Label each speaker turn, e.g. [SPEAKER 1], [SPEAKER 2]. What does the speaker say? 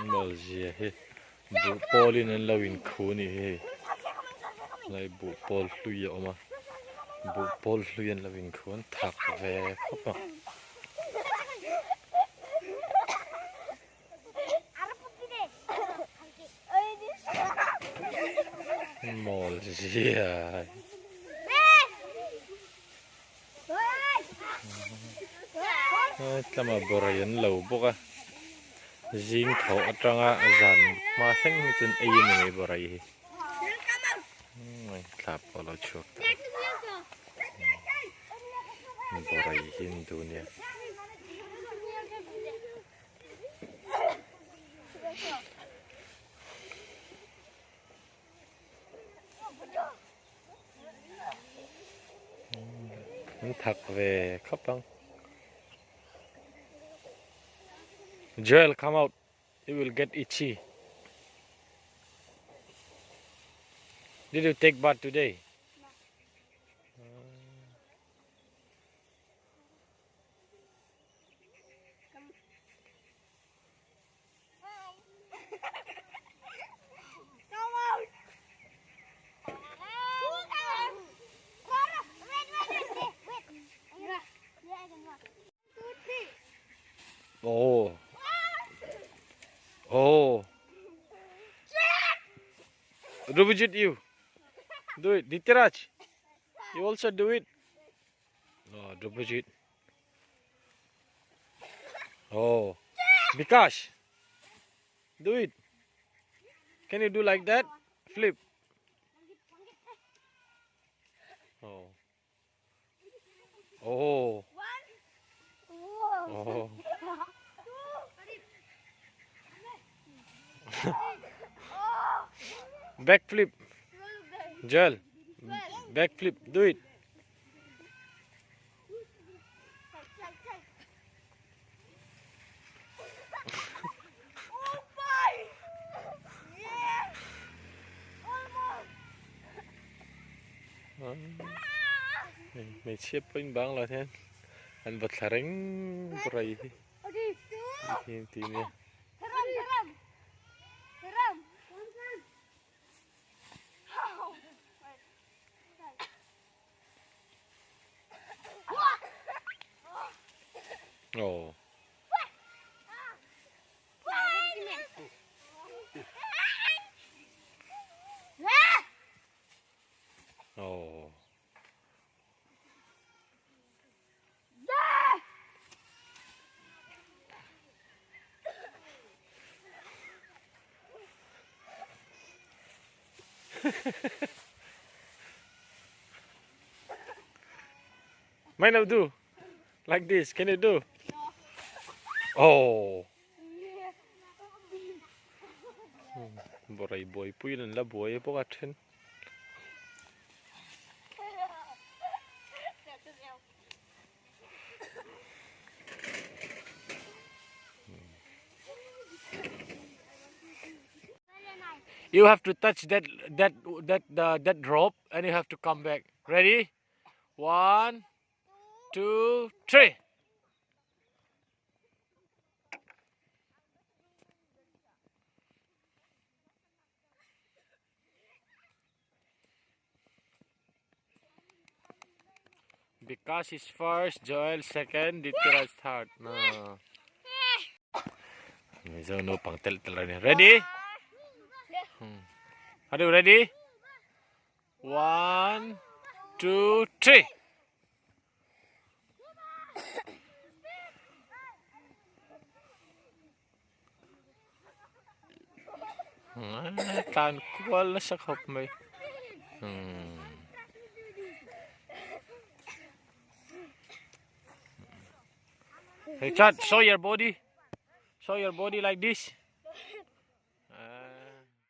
[SPEAKER 1] Mawl zia hi buh pawlin an lo inkhu a nih hi hei lai buh pawl hlui a awm a buh pawl hlui an lo inkhu an thak ve khawp a. Mawl zia tlama bawrei an lo bawk a zing tho atanga zan hma thleng hi chuan ei a ni mai bawrei hi thla pawh a lo chhuak ta bawrei hi an duh nia. An thak ve khawp ang. Joel come out you will get itchy. Did you take bath today? Oh. Oh. Rubijit, you. Do it. Ditiraj. You also do it. Oh, Rubijit. Oh. Bikash. Do it. Can you do like that? Flip. Oh. Oh. Oh. Backflip. Joel. Backflip. Do it. Hmeichhia pawhin bang lo hian an va thla reng rawih hi hi an ti nia. Aw. Aw. Mine do like this. Can you do? Oh. Borai buai pui an la buai bawk a then. You have to touch that that that uh, that rope and you have to come back. Ready? One, two, three. Vikas is first, Joel second, Ditiraj third. No. Mizo naupang telh telh a ni. Ready? Hmm. Are you ready? One, two, three. Tlan kual nasa khawp mai. Hmm. Hey Chad, show your body. Show your body like this.